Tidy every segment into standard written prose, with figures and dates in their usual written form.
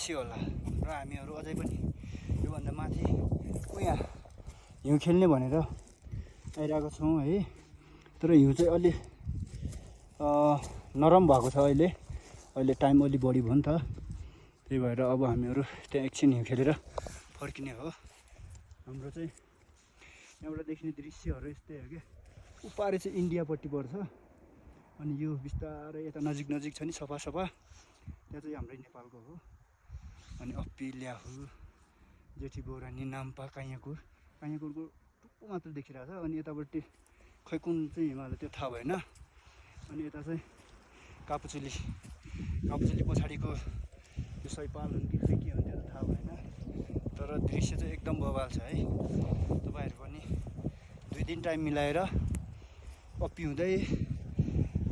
दृश्य होला र हामीहरू अझै पनि योभन्दा माथि यहाँ हिउँ खेल्ने भनेर आइरहेको छौँ है। तर हिउँ चाहिँ अलि नरम भएको छ अहिले टाइम अलि बढी भयो नि त, त्यही भएर अब हामीहरू त्यहाँ एकछिन हिउँ खेलेर फर्किने हो। हाम्रो चाहिँ यहाँबाट देखिने दृश्यहरू यस्तै हो क्या। उपारे चाहिँ इन्डियापट्टि पर्छ अनि यो बिस्तारै यता नजिक नजिक छ नि सफा त्यहाँ चाहिँ हाम्रै नेपालको हो। अनि अप्पी ल्याहु जेठी बोरानी नाम्पा कायाकुरको टुप्पो मात्र देखिरहेको छ। अनि यतापट्टि खै कुन चाहिँ हिमालय त्यो थाहा भएन। अनि यता चाहिँ कापुचुली पछाडिको यो सैपाल हुन् कि खै के हुन् त्यो त थाहा भएन। तर दृश्य चाहिँ एकदम बवाल छ है। तपाईँहरू पनि 2 दिन टाइम मिलाएर अप्पी हुँदै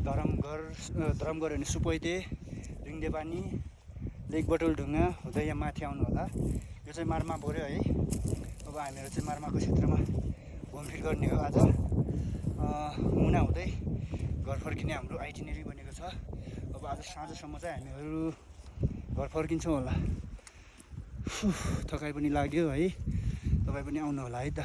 धरमघर अनि सुपैते रिङ्देपानी लेक बटुलढुङ्गा हुँदै यहाँ माथि आउनु होला। यो चाहिँ मार्मा पऱ्यो है। अब हामीहरू चाहिँ मार्माको क्षेत्रमा घुमफिर गर्ने हो आज। मुना हुँदै घर फर्किने हाम्रो आइटिनेरी बनेको छ। अब आज साँझसम्म चाहिँ हामीहरू घर फर्किन्छौँ होला। थकाइ पनि लाग्यो है। तपाईँ पनि आउनु होला है त।